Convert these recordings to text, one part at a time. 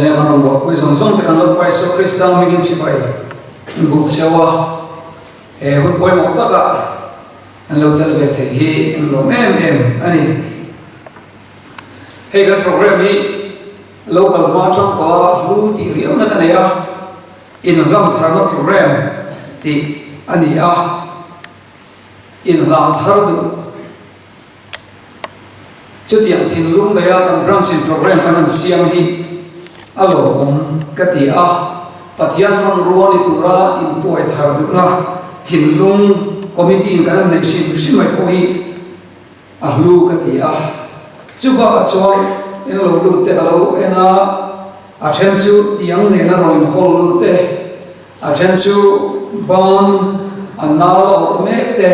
Zane kan rawn buaipui zawng zawng te kan Lalpa Isua Krista hmingin chibai in buk cheu a, he hun pawimawh takah an lo tel ve theih hi an lawm em em a ni. Hei kan program hi lo kal hma atang tawha hlu tih riauna ka nei a, inhlang tharna program tih a ni a, inhlang thar duh chutiang thinlung neia kan branch in program kan han siam hi a lawmawm ka ti a, Pathian hmanrua ni tura intuai thar duhna thinlung committee in kan han neih hrim hrim mai pawh hi A hlu ka ti a, chu bakah chuan en lo lut te ka lo en a, a then chu tiang nena rawn inhawl lut te, a then chu ban a nal a awrh mek te,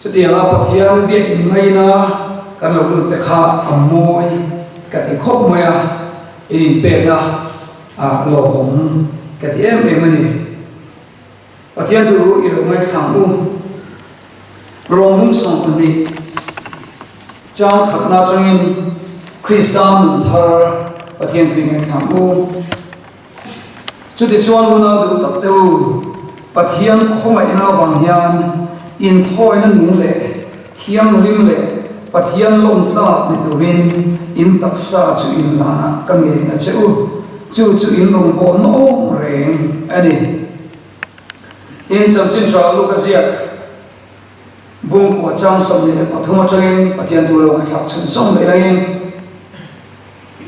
chutianga Pathian biakin ngaina kan lo lut te kha a mawi ka ti khawp mai a, in inpekna a lawmawm ka ti em em a ni. Pathian thu i lo ngaithlang u. Rawng 12 chang khatna atangin Krista nun thar Pathian thu i ngaithlang u. Chutichuan unau duh tak te u, Pathian khawngaihna avang hian inthawina nung leh thianghlim leh Pathian lawm tlak ni turin in taksa chu inlanah ka ngen a che u. Chu chu in rawngbawlna awm reng a ni. Tin, chanchin hra luk a ziak bungkua chang 23 atangin Pathian thu lo ngaihthlak chhun zawng mai langin,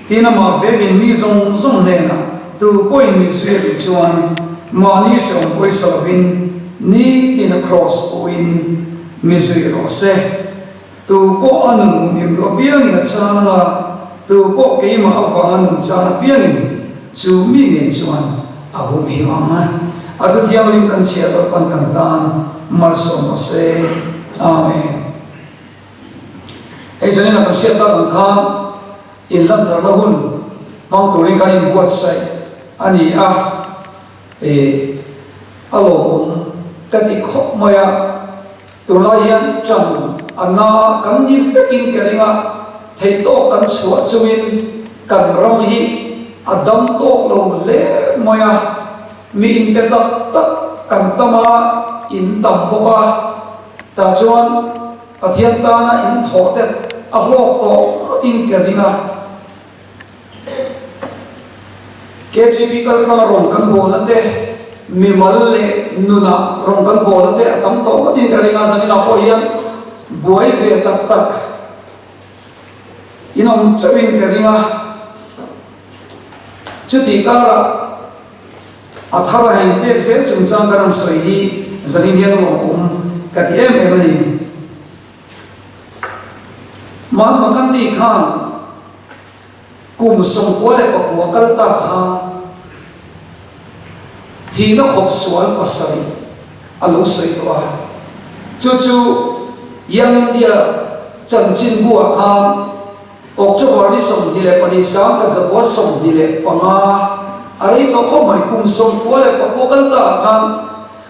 tin amah vekin mi zawng zawng hnenah tu pawhin min suih duh chuan mahni hreawm pawisa lovin nitin a kraws pawhin mi zui rawh se. Tu pawh a nun humhim duh apiangin a chang a, tu pawh keimah avanga nun chang apiangin chu mi ngei chuan a humhim ang. A thu thianghlim kan chhiah loh pawn kan tan malsawm rawh se. Amen. Hei zanin a kan hriat tak ang khan inlantharna hun hmang turin kan inbuatsaih a ni a. E, a lawmawm ka ti khawp mai a. Tunlai hian ṭan a na kan ni vekin ka ring a, theihtawk kan chhuah chungin kan ram hi a dam tawk lo hle mai a, mi inpe tak tak kan tam a, in tam bawk a, tah chuan Pathian tana in thawh te a hlawk tawh ngawtin ka ring a. KGB kaltlang rawn kan bawlna te, mimal leh nunah rawn kan bawlna te a tam tawh ngawtin ka ring a, zaninah pawh hian buai ve tak tak in awm chauhin ka ring a. Chutih karah a thar a heng pek zel chungchang kan han sawi hi zanin hian a lawmawm ka ti em em a ni. Mahatma Gandhi khan Kum 99 kal ta khan thihna khawp sual pasarih a lo sawi tawh a, chu chu Young India chanchinbu-ah khan October ni 24 1925 a rei tawh khawp mai, kum 99 kal ta ah khan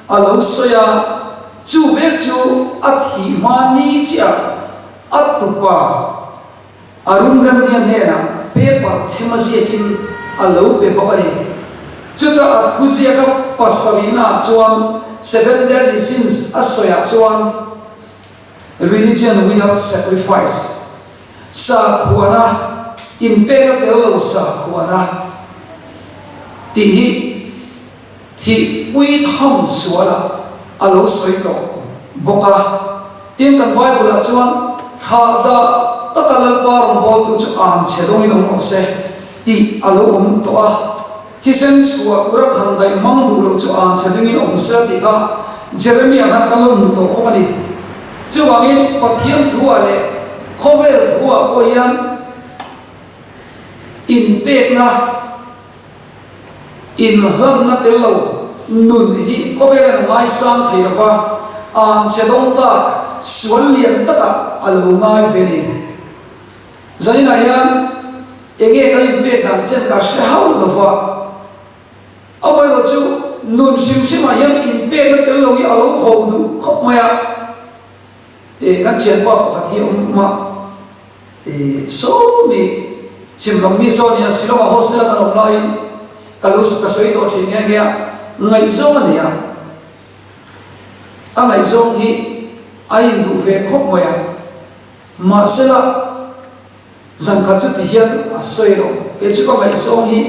a lo sawi a, chu vek chu a thih hma ni chiah a tupa. Arun Gandhi-a hnenah paper them a ziakin a lo pe bawk a ni. Chutah a thuziaka pasarihnaah chuan Seven Deadly Sins a sawiah chuan Religion without sacrifice, sakhuana, inpek a tel lo sakhuana tih hi thihpui tham sualah a lo sawi tawh bawk a. Tin, kan Bible-ah chuan thlah dah taka Lalpa rawngbawltu chu an chhe dawngin awm rawh se tih a lo awm tawh a. Thisen chhuah tura khandaih hmang duh loh chu an chhe dawngin awm se a tih kha Jeremia khan kan lo hmu tawh bawk a ni. Chuvangin Pathian thuah leh khawvel thuah pawh hian inpekna, Inhlanna tel lo nun hi khawvelan a ngaisang thei lo va, an che dawng tlak sual lian takah a lo ngai ve ni. Zaninah hian enge kan inpek dan chen ka hre hauh lo va, amaherawh chu nun hrim hrimah hian inpekna tel lo hi a lo ho duh khawp mai a. Kan thianpa pakhat hi a awm a, sawmi. Chhim lam mi saw nia Shillong ah hostel a kan awm laiin ka lo ka sawi tawh thin nghe nghe a, ngaihzawng a nei a. A ngaihzawng hi a induh ve khawp mai a, mahsela zan khat chu ti hian a sawi lo, kei chu ka ngaihzawng hi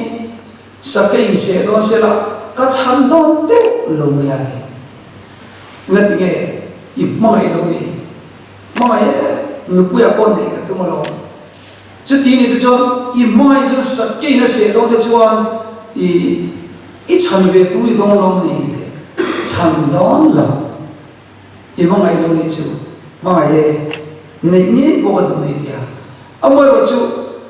sakei inseh dawn sela ka chhan dawn deuh lo mai a ti. Engati nge i hmangaih lo mi? Hmangaih e, nupuia pawh neih ka tum alawm. Chuti ni te chuan i hmangaih chuan sakeiin a seh dawn te chuan i i chhan ve tur i dawn lo ni le chhan dawn lo i hmangaih lo nih chu hmangaih e neih ngei pawh ka duh ni tia amaherawh chu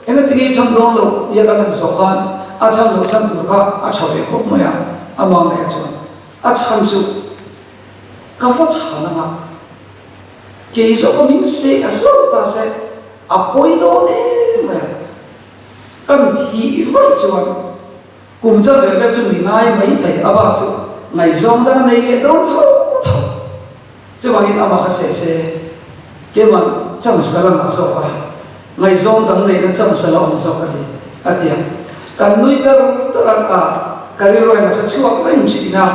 engati nge i chhan dawn lo tia kan han zawh khan a chhan loh chhan tur kha a tha ve khawp mai a amah ngaihah chuan a chhan chu ka va chhan anga kei zawk a min seh a hlauh ta se A pawi dawn em mai a, kan thih vaih chuan kum chal ve vel chu mi ngai mai thei a bak chu ngaihzawng dang a nei leh dawn tho tho. Chuvangin amah kha seh se keimah chance ka la ngah zawk a, ngaihzawng dang neihna chance a la awm zawk a ti a ti a. Kan nui tar tar a, a ka rilru hian a hre chhuak reng thin a.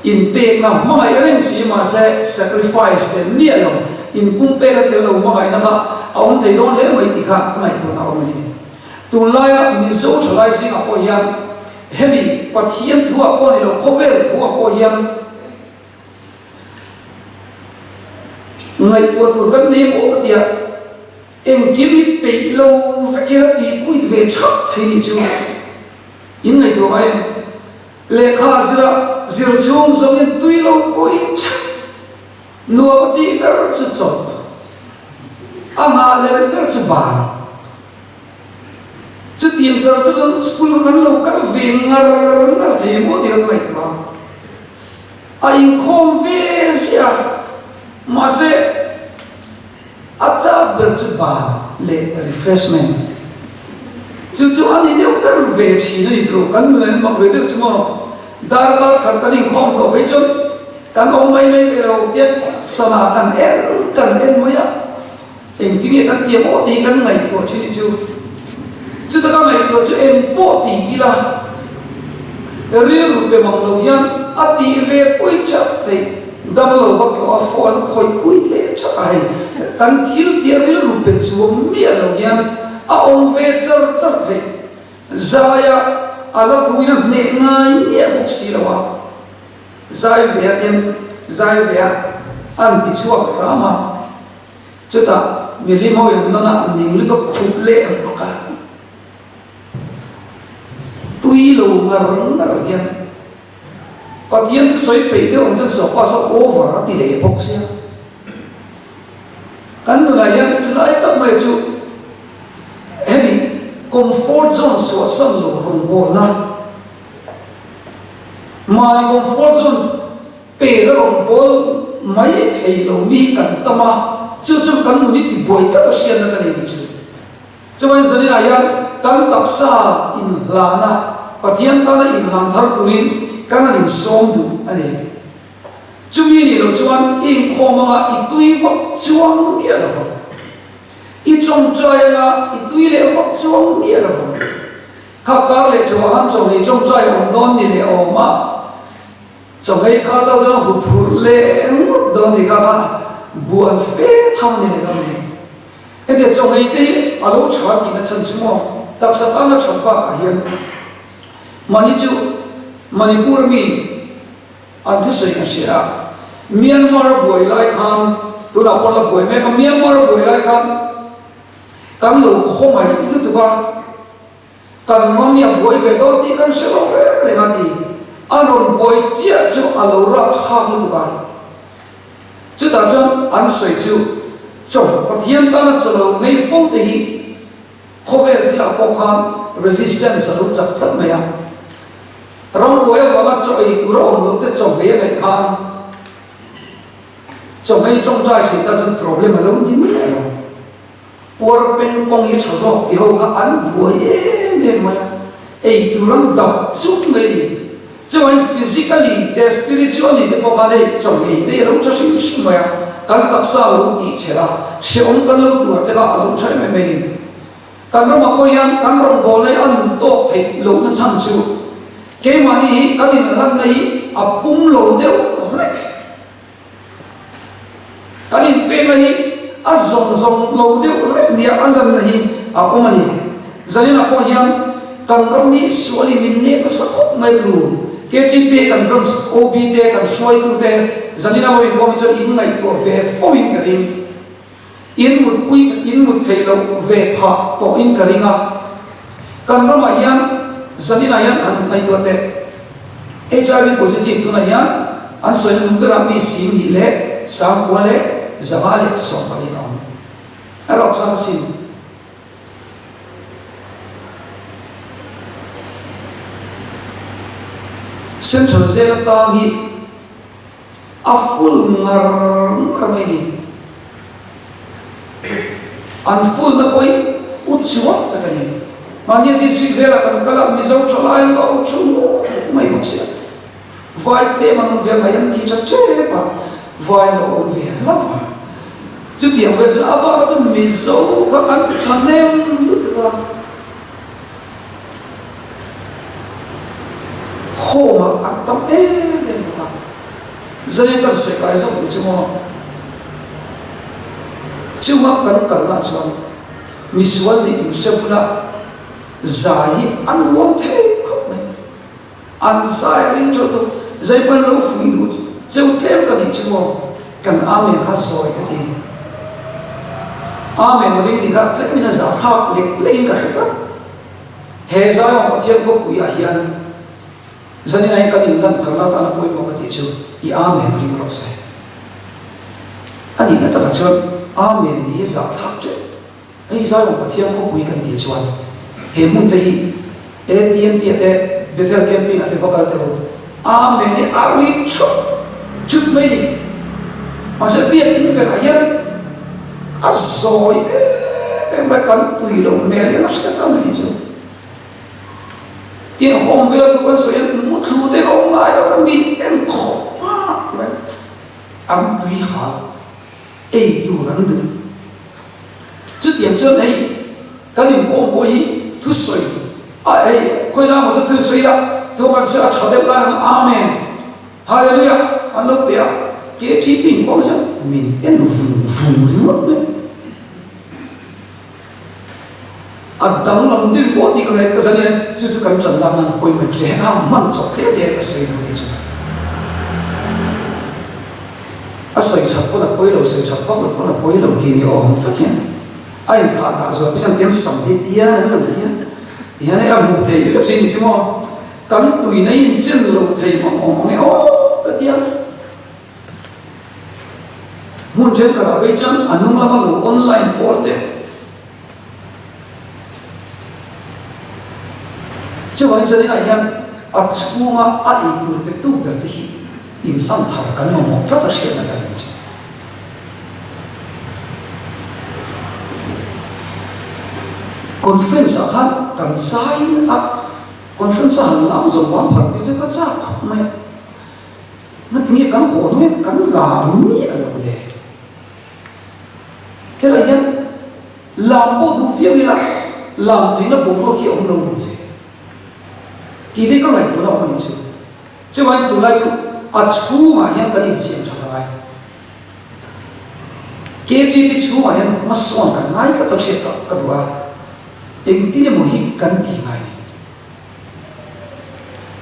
Inpekna hmangaih reng si mahse sacrifice tel miah lo, inpumpekna tel lo hmangaihna kha a awm thei dawn hle mai tih kha ka ngaihtuahna a awm a ni. Tunlaia Mizo thalai zingah pawh hian hemi Pathian thuah pawh ni lo khawvel thuah pawh hian ngaihtuah tur kan nei maw ka tia engkim hi peih lo vek ila tih kuit ve thap thei nih chu in ngaihtuah ngai em? Lehkha zira zir chhung zawngin tui lo pawhin that nuam a tih ber chu chawp, a nghah lel ber chu ban. Chutiang char chu school kan lo kal ve ngar ngar thei maw tih ka ngaihtuah a, a inkhawm ve ziah a, mahse A chak ber chu ban leh refreshment chu chu a ni deuh ber ve thin a ni tawh. Kan nuna in mak ve deuh chu maw? Darkar khat kan inkhawm tawh phei chuan kan awm mai mai thei lo tiang sana kan en kan en mai a, engtinge kan ti maw tih hi kan ngaihtuah thin hi chu. Chuta ka ngaihtuah chu eng pawh ti ila rilru pe mang lo hian a tih ve pawhin that theih. Damlo va tlawh a phone khawih pui leh tha a hei kan thil tia rilru pe chuang miah lo hian a awm ve char char theih. Zaia a la thuin a hneh ngai miah bawk si lo a, zai ve a tiang zai ve a an ti chhuak hram a, chutah milim ho in an nawn a ning lutuk khup leh ang bawk a. Tui lo ngar ngar hian Pathian chu sawi peih deuh ang chuan sofa saw over a ti leh bawk sia. Kan nunah hian chulai tak mai chu hemi comfort zone suahsan lo rawngbawlna, mahni comfort zone pek a rawnbawl mai thei lo mi kan tam a, chu chu kan nun i tibuai tlat a hriatna ka nei ni chu. Chuan zaninah hian kan taksa inhlana Pathian tana inhlan thar turin kan han insawm duh a ni. Chumi nih loh chuan i inkhawm anga i tui vak chuang miah lo vang. I tawngtai anga i tui leh vak chuang miah lo vang. Kha kar leh chauh ah han chawhmeh tawngtai awm dawn ni leh awm a, chawhmeh kha tah chuan huphurh leh ngawt dawn ni kha kha buan fe tham a ni leh dawn a ni. Hetiang chawhmeh te hi a lo tha tihna chhan chu maw taksa tana that bakah hian mahni chu Manipur mi an thusawi ka hria a, Myanmar a buai lai khan tunah pawh la buai mek a, Myanmar a buai lai khan kan lo khawngaih lutuk a, kan ram hi a buai ve dawn tih kan hre lo reng reng a ti, a rawn buai chiah chu a lo rapthlak lutuk a. Chutah chuan an sawi chu chaw Pathian tana chaw lo ngei fo te hi khawvel thilah pawh khan resistance a lo chak tlat mai a. Rambuai avanga chaw ei tur a awm loh te chaw hmei a ngaih khan chaw hmei tawngtai thin ta chuan problem a lo ni miah lo. Puar peng pawng hi tha zawk ti ho kha an buai em em mai a, ei tur an dap chuk mai a ni. Chuan physically te spiritually te pawh khan hei chaw ei te hi a lo tha hrim hrim mai a, kan taksa lo tih chhelh a, hrehawm kan lo tuar te kha a lo tha em em mai a ni. Kan ramah pawh hian kan rawngbawlna hi a nun tawk theih lohna chhan chu keimahni hi kan inhlanna hi a pum lo deuh hlek. Kan inpekna hi a zawng zawng lo deuh hlek nia a lanna hi a awm a ni. Zaninah pawh hian kan ram hi sualin min nek nasa khawp mai tlu. KTP kan branch OB te, kan hruaitu te zanina lo inkhawm hi chuan in ngaihtuah ve fo in ka ring. In mutpui in mut thei loh ve phah tawh in ka ring a. Kan ramah hian zaninah hian han ngaihtuah teh. HIV positive tunah hian an sawi hnung berah mi sing nih leh sangkua leh zanga leh sawmpalin a awm. A rauh thlak asin. Central Jail atang hi A full ngar ngar mai ni. An full na pawh hi u chuang tak a ni. Mahnia district zelah kan kal a, Mizo thalai an lo thu ngawt mai bawk sia. Vai tlem an awm ve a, ngaih an thi tha tep a, vai an lo awm ve hlauh a. Chutiang vel chuan a bakah chuan Mizo kha an thahnem lutuk a. Home ah an tam em em bawk a, zai kan sawi kai zawk duh chu maw? Chunga kan kalna chuan misual nih inhre bula zai hi a nuam thei khawp mai. An zai a ring teuh tawh, zai pawn lo fuih duh cheu tlem ka nih chu maw? Kan Amen kha sawi ka ti. Amen ring nih kha tlemin a zahthlak lek lekin ka hre tlat. He Zion Pathian khawpui ah hian zanin ahin kan inlan thar la tana pawimawh ka tih chu i Amen ring rawh se. A nihna takah chuan Amen nih hi zahthlak teuh. Hei Zion Pathian khawpui kan tih chuan he hmun te hi AT&T ah te Bethel Camping ah te va kal teh u. Amen hi a ri thup thup mai ni. Mahse biakinn berah hian a zawi em em mai, kan tui lo hmel hian a hriat a mai chu. Tin home vela thu kan sawi hian muthlu te ka awm ngai lo a, min en khawp hmak mai. An tui hal ei tur an duh. Chutiang chuan hei kan inkawm pawh hi thusawi a hei khawi lai maw chu thusawi ila thu kan sawi a tha deuh lai chuan Amen Hallelujah an lo pe a KTP inkawm chuan min en vung vung ringawt mai. A danglam deuh pawh tih ka ngaih ka zan in chu chu kan tan lak nan pawimawh ka hria heng kha hman chawp hle hle ka sawi lo ni chuan a sawi that pawn a pawi lo sawi that vak lo pawn a pawi lo tih ni awm tak hian a inthlah dah zual pawh chuan tiang sam hi tian an lo tia tihian hei a hmuh theih vek thin ni chu maw kan tuina in chen lo thei mang awm ang e aw ka tia. Hmun thenkhatah phei chuan a hnung lama lo online pawl te chuvangin zaninah hian a chhunga a eitur pe tu ber te hi inhlang thar kan mamawh tlat a hriatna ka nei chu. Conference ah khan kan zai a, conference a han lam zawng vang phar tih chu ka chak khawp mai a. Ngatinge kan haw hnuai kan lam miah lo le? Helai hian lam pawh duh viau ila lam theihna boruak hi a awm lo maw le? Tih te ka ngaihtuahna awm a ni chu. Chuvangin tunlai chu a chhungah hian kan insiam that a ngai. KTP chhungah hian hmasawn kan ngai tlat a hriat ka duh a, engtin emaw hi kan ti ngai ni.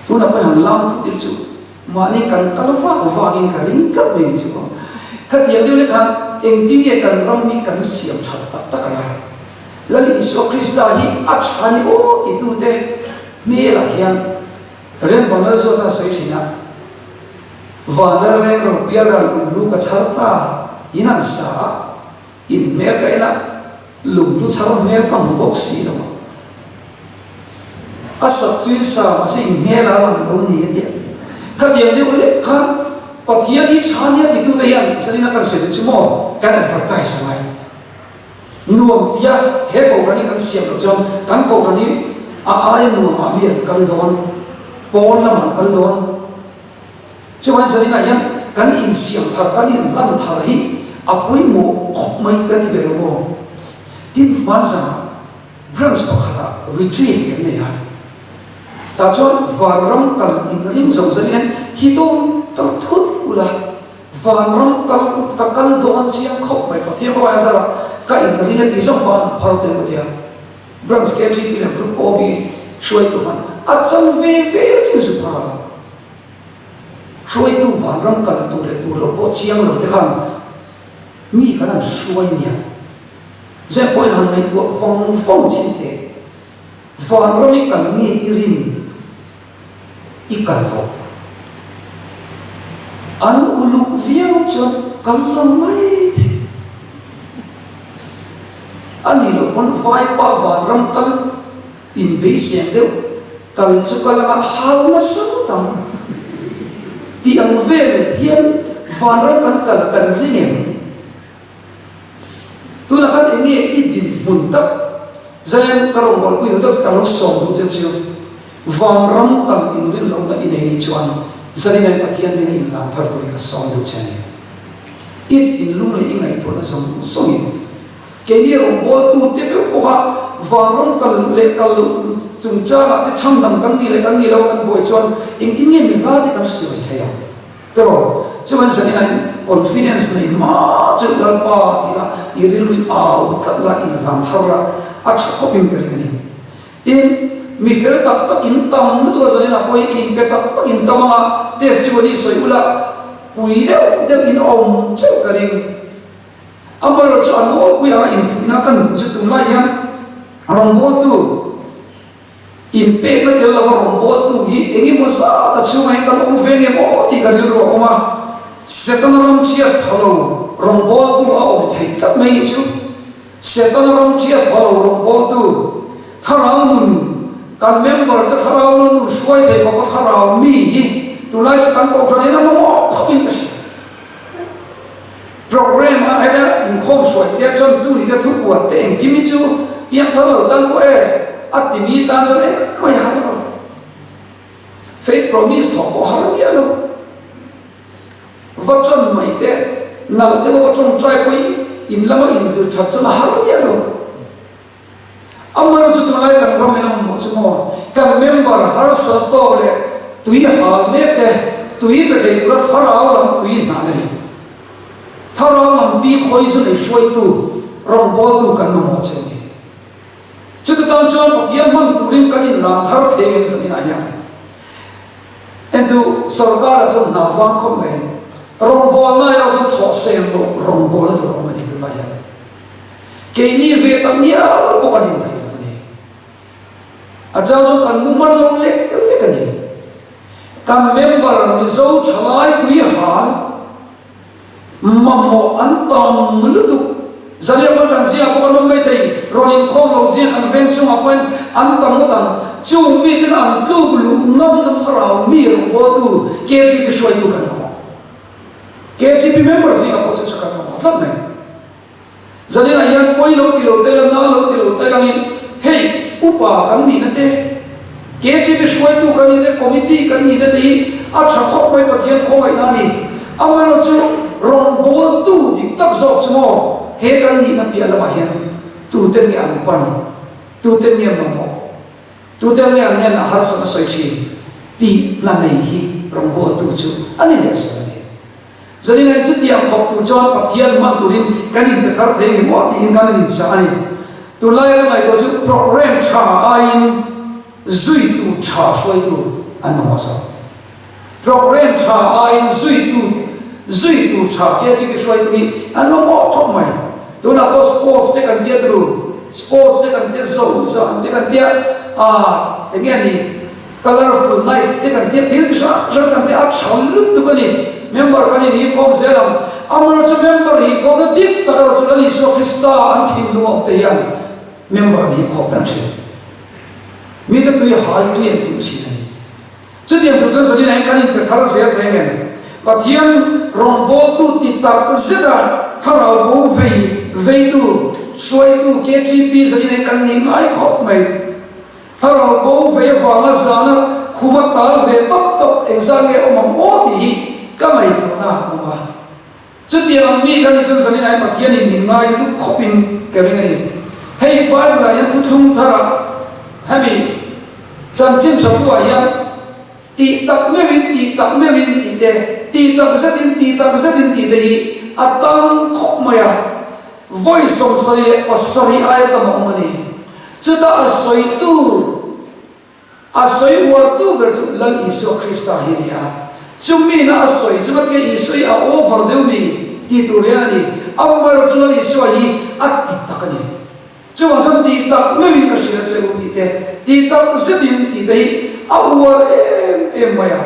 Tunah pawhin han lam tut ila chu mahni kan kal vak vangin ka ring tlat mai ni chu aw. Khatiang deuh lek khan engtin nge kan ram hi kan siam that tak tak ang a? Lal Isua Krista hi a tha ni aw titute hmelah hian Rem Vanlalzuata a sawi thin a, Vanlal reng ro pialral lunglu ka chhar ta tiin an sa a. In hmel ka en a, lunglu chhar hmel ka hmu bawk si lo a. A sak chu in sa mahse in hmel a lang lo ni a tia. Khatiang deuh lek khan Pathian hi tha nia titute hian zanin a kan sawi duh chu maw kan advertise a ngai. Nuam tia he kohhran hi kan siam loh chuan kan kohhran hi a aia nuamah mi an kal dawn, pawn lamah an kal dawn. Chuvangin zaninah hian kan insiam thar, kan inlan thar hi a pawimawh khawp mai kan ti ve lo maw? Tin, hmanzangah Branch pakhatah retreat kan nei a, tah chuan vanram kal inring zo zan hian thi dawn tal thut ula, vanram kal ka kal dawn chiang khawp mai Pathian ruai a zara ka inring a tih zawng khan an phar tel ka ti a. Branch KTP leh Group OB hruaitu khan a chang ve ve chu zu phar a. Hruaitu vanram kal tur leh tur loh pawh chiang lo te khan mi kan han hruai nia. Zep pawhin han ngaihtuah vang vang chin teh. Vanram i kal nge i rin i kal tawh? An uluk viau chuan kal lo mai thei. A nih loh pawn vaipa vanram kal inbeiseng deuh kal chu ka langa hau nasa ngawt ang tih ang vel hian vanram kan kal kan ring em? Tunah khan eng nge i dinhmun tak? Zaia ka rawngbawlpui duh deuh ka lo sawm duh che chu vanram kal inrin lohna i nei nih chuan Zarinai Pathian hming a inlan thar turin ka sawm deuh che a ni. I thinlung leh i ngaihtuahna zawng zawngin keini rawngbawltute meuh pawha vanram kal leh kal loh chungchangah te chhangdam kan nih leh kan nih loh kan buai chuan engtin nge mi hla te kan sawi thei ang? Tiraw? Chuan zanin a confidence nei hma chu Lalpa tih la, i rilru au tlat la, inhlan thar la, a tha khawpin ka ring a ni. Tin, mi fel tak tak in tam lutuk a zanin ah pawhin inpe tak tak in tam anga testimony sawi ula pui deuh deuh in awm chauh ka ring. Amaherawhchu a nawlpui anga infuihna kan duh chu tunlai hian rawngbawltu, Inpekna tel lova rawngbawltu hi eng emaw zat a chhungah hian kan awm ve nge maw tih ka rilru a awm a. Setana ram chhiat pha lo rawngbawltu a awm theih tlat mai nih chu. Setana ram chhiat pha lo rawngbawltu, thlarau nun, kan member te thlarau lo nun hruai thei khawpa thlarau mi hi tunlai chu kan kohhran hian a mamawh khawpin ka hria. Programme a heta inkhawm hruai te tantu ni te thupuan te engkim hi chu piangthar lo tan pawh e a ti mi tan chuan engmah i har lo. Faith promise thawk pawh har miah lo. Va tan mai te nalh deuha va tawngtai pawh i in lama inzir that chuan a har miah lo. Amaherawhchu tunlai kan ram in a mamawh chu maw? Kan member harsat tawk leh tui hal mek te tui pe thei tura thlarau lam tui hnah na hi. Thlarau lam pi khawi zu nei hruaitu rawngbawltu kan mamawh che a ni. Chuti tan chuan Pathian hman turin kan inlan thar thei em zaninah hian entu sorkar ah chuan hna vang khawp mai rawngbawlna erawh chuan thawh seng loh rawngbawlna tur a awm a ni tunlai hian. Keini ve tak ngial pawh kan indaih lo a ni. A chang chu kan mu hman lo lek lek a ni. Kan member Mizo thalai tui hal mamawh an tam lutuk. Zalia pawn kan zingah pawh kan awm mai thei, rawn inkhawm lo zing kan veng chungah pawhin an tam ngawt ang. Chung miten an tluk luh ngamna thlarau mi rawngbawltu KTP hruaitu kan mamawh. KTP member zingah pawh chu chu kan mamawh tlat mai. Zaninah hian pawi lo ti lo te la, na lo ti lo te langin hei upa kan nihna te, KGB hruaitu kan nihna te, committee kan nihna te hi a tha khawp mai Pathian khawngaihna a ni. Amaherawhchu rawngbawltu dik tak zawk chu maw he kan nihna piah lamah hian tute nge an pan, tute nge mamawh, tute nge an hnenah harsatna sawi thin tih hna nei hi rawngbawltu chu a ni leh zawk a ni. Zaninah chutiang khawp tur chuan Pathian hman turin kan inpe thar thei nge maw tiin kan han insah a ni. Tunlaia ka ngaihtuah chu programme tha aiin zuitu tha hruaitu an mamawh zawk. Programme tha aiin zuitu zuitu tha KTP hruaitu hi an mamawh khawp mai. Tunah pawh sports te kan tia turu, sports te kan tia zo zan te kan tia ah eng nge ni Colourful night te kan tia thil chi hrang hrang kan tia a tha lutuk a ni. Member kan inhip khawm zel ang. Amaherawh chu member hip khawmna dik tak erawh chu Lal Isua Krista an thinlung a awm te hian member an hip khawm reng thin. Mite tui hal tui an tum thin a ni. Chutiang tur chuan zanin ah hian kan inpe thar zel reng em? Pathian rawngbawltu ti tak zeta thlarau bo vei veitu hruaitu KTP zanin ah hian kan ni ngai khawp mai. Thlarau bo ve avanga zana khuma tal ve tawp tawp engzah nge awm ang aw tih hi ka ngaihtuahna a awm a. Chutiang ang mi ka nih chuan zanin ai Pathianin min ngai lup khawpin ka ring a ni. Hei. Hei Bible-ah hian thuthlung tharah hemi chanchin tha buah hian tih tak meuhin, tih tak meuhin tih te, tih tak zetin, tih tak zetin tih te hi a tam khawp mai a. Vawi 77 aia tam a awm a ni. Chutah a sawitu. A sawi uartu ber chu Lal Isua Krista hi a ni a. Chumina a sawi chu ngatinge Isua hi a over deuh mi tih tur hian a ni. Amaherawh chu Lal Isua hi a ti tak a ni. Chuvang chuan tih tak meuhin ka hria che u tih te, tih tak zetin tih te hi a uar em em mai a.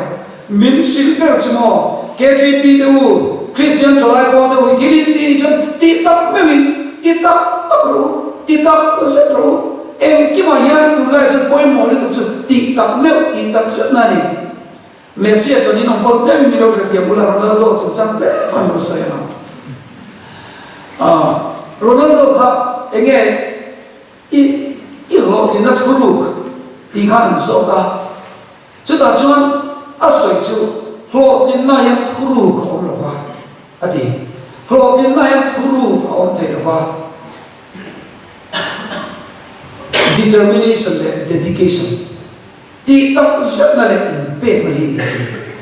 Min hrilh ber chu maw KTP te u, Kristian thalai pawl te u hi thil in tih ni chuan tih tak meuhin ti tak tak rawh u, ti tak zet rawh u. Engkimah hian tunlaiah chuan pawimawh lutuk chu tih tak meuh, tih tak zetna a ni. Messia chuan in awm pawn tlemin min lo hrethiam ula Ronaldo chungchang tlem an lo sawi ang. Ronaldo kha enge i i hlawhtlinna thuruk tih khan an zawt a. Chutah chuan a sawi chu hlawhtlinna hian thuruk a awm lo va, a ti. Hlawhtlinna hian thuruk a awm thei lo va. Determination leh dedication tih tak zetna leh inpekna hi ni thei.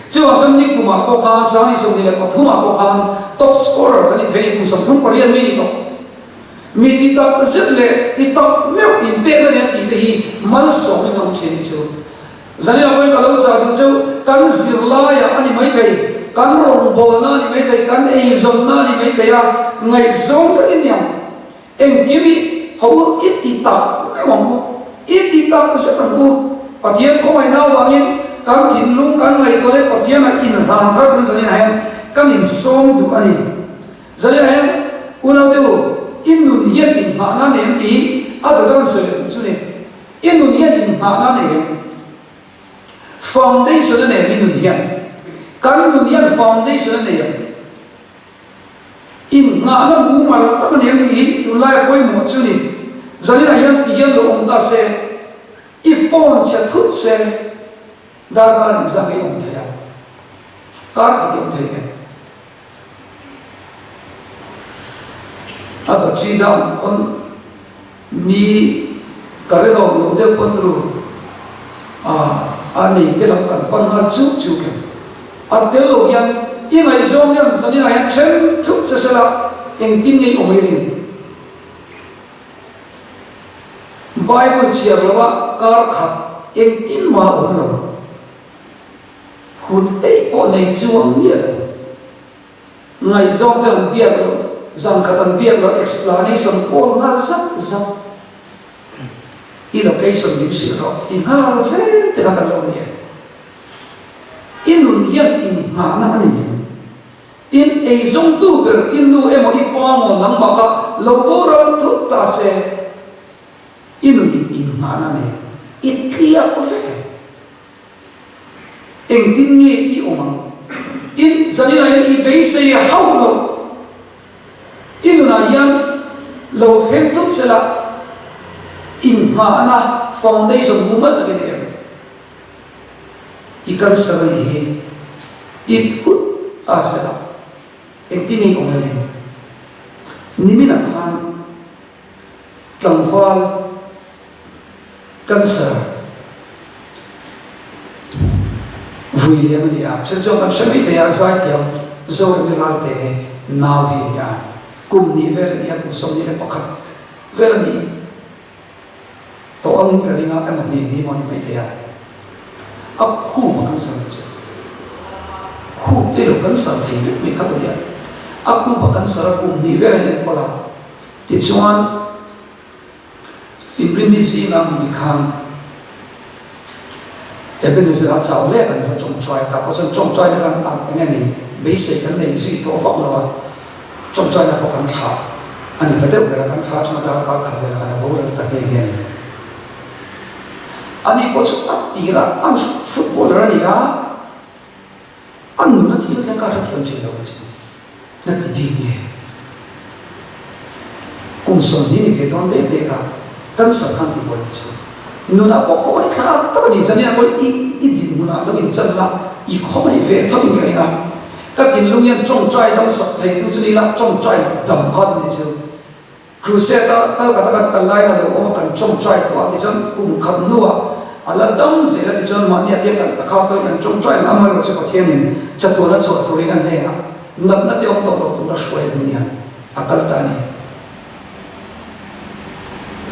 Chuvang chuan nikumah pawh khan 2023 ah pawh khan top scorer a ni thei a ni, kum 38 mi ni tawh. Mi ti tak zet leh ti tak meuh inpekna nen tih te hi malsawmin a awm thin ni chu. Zanin pawhin ka lo chah duh cheu, kan zirlaiah a ni maithei, kan rawngbawlna a ni maithei, kan eizawnna a ni maithei a, ngaihzawng tak i niang. Engkim i ho u, i ti tak meuh ang u, i ti tak zet ang u. Pathian khawngaihna avangin kan thinlung kan ngaihtuah leh Pathianah inhlan thar turin zaninah hian kan insawm duh a ni. Zaninah hian unaute u, i nun hian inghahna a nei em tih hi a dawt a rawn sawi leh chu ni. I nun hian inghahna a nei em? Foundation a nei em i nun hian? Kan nun hian foundation a nei em? Inghahna mumal tak a nei em tih hi tunlaia pawimawh chu ni. Zaninah hian ti hian lo awm ta se, i phone chhe thut se, darkar engzah nge i awm thei a? Kar khat i awm thei em? A battery down pawn mi ka rinawm loh deuh pawn turu a nei te lam kan pan nghal chuk chuk em. A tel lo hian i ngaihzawng hian zaninah hian then thut che sela engtin nge i awm i ring? Bible chhiar loa kar khat engtin mah a awm lo. Kut eih pawh nei chuang miah lo. Ngaihzawng te an biak loh, zan khat an biak loh explanation call nghal zat zat. I location min hrilh rawh ti nghal zel te kha kan lo ni e. I nun hian inngahna a ni. Tin, eizawngtu ber i nu emaw i pa maw nangmah kha lo boral thut ta se, i nun in inngahna a nei. I tliak vek e. Engtin nge i awm ang? Tin, zaninah hian i beisei hauh loh. I nunah hian lo thleng tut sela, inngahna foundation mumal takin i em? I cancer a nih hi tit hut ta sela, engtin nge i awm em? Niminah khan tlangval Cancer vui liam a ni a, then chuan kan hre mai thei a, zaithiam Zoremi Ralte nau hi a ni a, kum hnih vel a ni a, kum 21 vel a ni tawh angin ka ring a, emaw hnih hnih maw a ni mai thei a, a khup a cancer te chu khup te lo cancer thei vek mai kha ka nia, a khup a cancer a kum hnih vel a enkawl a, tichuan. Inrinni zingah mui khan Ebenezer a chau hle kan va tawngtai tak pawh chuan tawngtaina khan ang eng nge ni beisei kan nei zui tawh vak lo a, tawngtaina pawh kan thlah a ni ta deuh ber a, kan thlah atanga darkar khat velah khan a boral ta nghe nghe a ni. Ani pawh chu a tirah a footballer a ni a. A nuna thil thleng kha hrethiam thin lo ang che. Na ti bik nge? Kum 20 ni ve dawn dek dek a cancer khan ti buai ang che. Nunah pawh khawngaih thlak tak a ni. Zaniah pawh i i dinhmunah lo inchan la, i khawngaih ve tho in ka ring a. Ka thinlung hian tawngtai dam sak thei tu chu ni la, tawngtai dam kha tu ni cheu. Crusade-a Calcutta kan kal laiin a lo awm a, kan tawngtai tawh a, tichuan kum khat hnuah a la dam zel a, tichuan mahni a tia kan a khak tawhin kan tawngtai ang amaherawh chu Pathianin chatuan a chhuah turin a hnenah natna te awm tawh loh tura hruai a duh nia a kal ta a ni.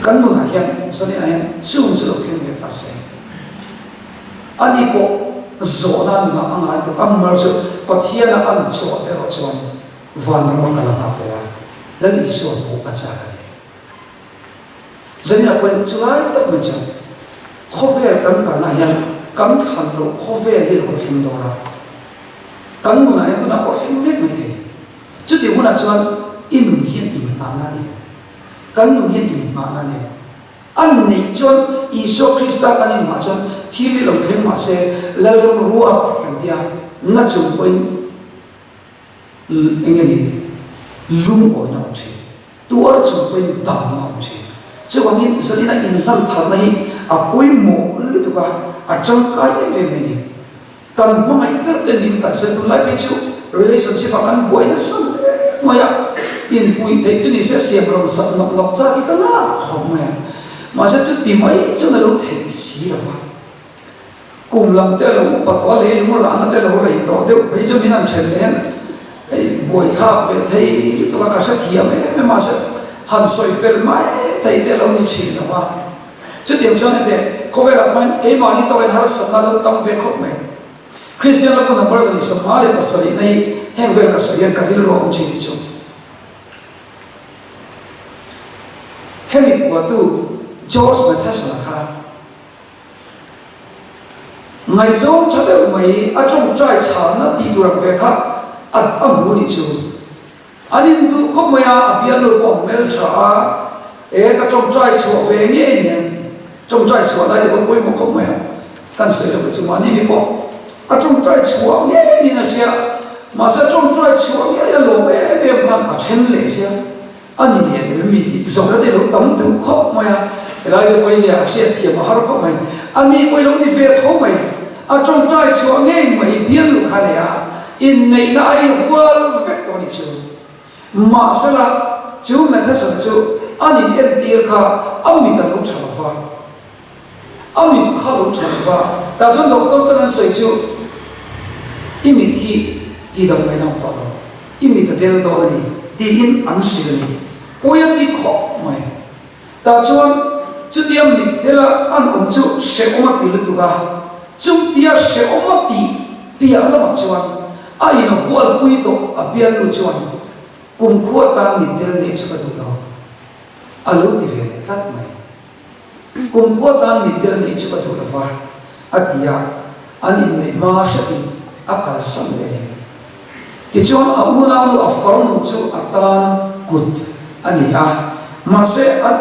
Kan nunah hian zaninah hian chung chu lo thleng ve ta se. Ani pawh zawhna nunah a ngai tuk, amaherawh chu Pathiana an chhuah erawh chuan Van rama kal a nghak leh a, Lal Isua hmuh a chak a ni. Zaninah pawhin chulai tak mai chuan khawvel kan kalnaah hian kan thlan loh khawvel hi lo thleng dawn a, kan nunah hian tunah pawh thleng mek mai thei. Chutih hunah chuan i nun hian inngahna a nei, kan nun hian inngahna a nei. A neih chuan Isua Krista kan inngah chuan thil hi lo thleng mah se Lalram ruat kan tia na chung pawhin Eng nge ni lungawina awm thin, tuar chung pawhin damna awm thin. Chuvangin zanina inhlan tharna hi a pawimawh lutuk a, a tangkai em em mai a ni. Kan hmangaih ber te min kalsan tunlai phei chu relationship ah kan buai nasa hle mai a, inpuih theih chu nise siam rawn sak nawk nawk chak hi ka lak khawp mai a, mahse chuti mai chuan a lo theih si lo va. Kum lam te lo upa tawh a, leilung rahna te lo rei tawh deuh phei chu min han then leh hian hei buaithlak ve thei lutuk a, ka hrethiam em em a, mahse han sawi fel mai thei te lo ni thin lo va. Chutiang chuan hete khawvelah pawhin keimahni tawhin harsatna lo tam ve khawp mai. Kristian lampu number 27 na hi heng vel ka sawi hian ka rilru a awm thin hi chu. Hemi puatu George Matheson-a kha Ngaihzawng tha deuh mai a tawngtai chhanna tih tur ang ve kha a a hmu ni chu. An induh khawp mai a, a bialnu pawh a hmel tha a, e ka tawngtai chhuah ve ngei nen tawngtai chhuah lai te pawh pawimawh khawp mai a, kan sawi loh chu mahni mi pawh a tawngtai chhuah ngei niin a hria, mahse tawngtai chhuah ngei a lawm em em khan a then leh sia. A ni leh lo em mi tih zawhna te lo tam duh khawp mai a, helai te pawhin nia hriatthiam a har khawp mai. A ni pawh i lo ni ve tho mai, a tawngtai chhuah ngei mai bial lu kha nei a, inneihna a inhual vek tawh a ni chu. Mahsela chu Matheson chu an in entir kha a mit a lo tha lo va, a mit kha lo tha lo va, tah chuan doctor ten an sawi chu i mit hi tidam ngaihna awm tawh lo. I mit a tel dawn a ni, tiin an hrilh a ni. Pawi a ti khawp mai. Tah chuan chutia mit tela an awm chu hrehawm a ti lutuk a, chutia hrehawm a tih piah lamah chuan a inhualpui tawh a bialnu chuan kumkhua tan mit tel neih chu ka duh lo a lo ti ve leh tlat mai. Kumkhua tan mitdel neih chu ka duh lo va, a ti a, an inneih hma hretin a kalsan leh a ni. Tichuan a unaunu a farnu chu a tan kut a ni a, mahse an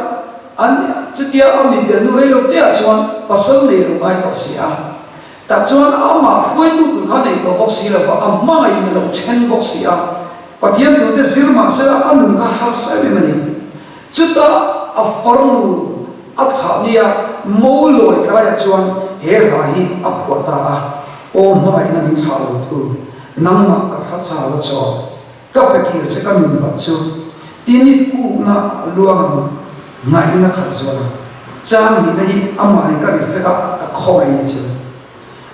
an chutia a mitdel nu rei lo teah chuan pasal nei lo ngai tawh si a. Tah chuan amah hruaitu tur kha nei tawh bawk si lo va, a hmangaihin a lo then bawk si a. Pathian tute zir mahsela a nun kha harsa em em a ni. Chutah a farnu a thlah nia mo lawi tlaiah chuan he hla hi a phuah ta a, Aw hmangaihna min thlah lo tu, nangmah ka thla chau a chaw, ka pe kir che ka nun bat chu, tinit kukna a luang ang ngaihna khat zual ang, chang nihna hi amah nen ka reflect a, ka khawngaih ni chu.